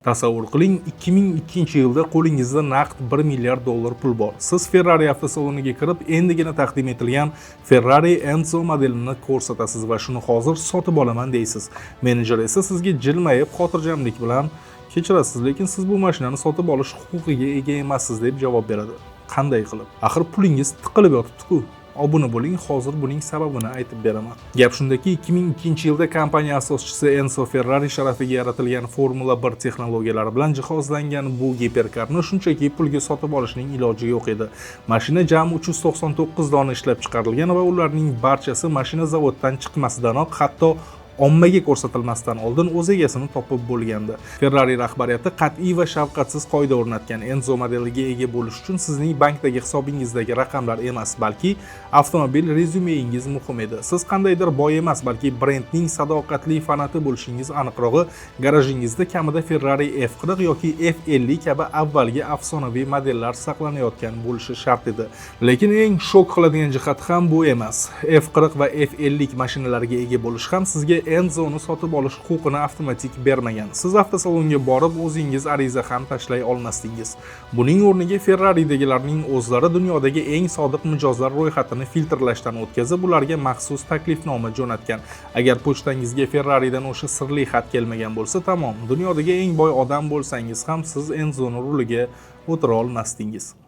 Tasavvur qiling, 2002-yilda qo'lingizda naqd 1 milliard dollar pul bor. Siz Ferrari avtosaloniga kirib, endigina taqdim etilgan Ferrari Enzo modelini ko'rsatasiz va "Shuni hozir sotib olaman", deysiz. Menejer esa sizga jilmayib, xotirjamlik bilan: "Kechirasiz, lekin siz bu mashinani sotib olish huquqiga ega emassiz", deb javob beradi. Qanday qilib? Axir pulingiz tiqilib yotibdi-ku. Obuna bo'ling, hozir buning sababini aytib beraman. Gap shundaki, 2002-yilda kompaniya asoschisi Enzo Ferrari sharafiga yaratilgan Formula 1 texnologiyalari bilan jihozlangan bu giperkarni shunchaki pulga sotib olishning iloji yo'q edi. Mashina jami 399 dona ishlab chiqarilgan va ularning barchasi mashina zavoddan chiqmasidanoq, hatto ommaga ko'rsatilmasdan oldin o'z egasini topib bo'lgandi. Ferrari rahbariyati qat'iy va shafqatsiz qoida o'rnatgan: Enzo modeliga ega bo'lish uchun sizning bankdagi hisobingizdagi raqamlar emas, balki avtomobil rezyumeingiz muhim edi. Siz qandaydir boy emas, balki brendning sadoqatli fanati bo'lishingiz, aniqrog'i, garajingizda kamida Ferrari F40 yoki F50 kabi avvalgi afsonaviy modellar saqlanayotgan bo'lishi shart edi. Lekin eng shok qiladigan jihati ham bu emas. F40 va F50 mashinalariga ega bo'lish ham sizga Enzoni sotib olish huquqini avtomatik bermagan. Siz avtosalonga borib, o'zingiz ariza ham tashlay olmasdingiz. Buning o'rniga Ferraridagilarning o'zlari dunyodagi eng sodiq mijozlar ro'yxatini filtrlashdan o'tkazib, ularga maxsus taklifnoma jo'natgan. Agar pochtangizga Ferraridan o'sha sirli xat kelmagan bo'lsa, tamom. Dunyodagi eng boy odam bo'lsangiz ham, siz Enzoni ruliga o'tira olmasdingiz.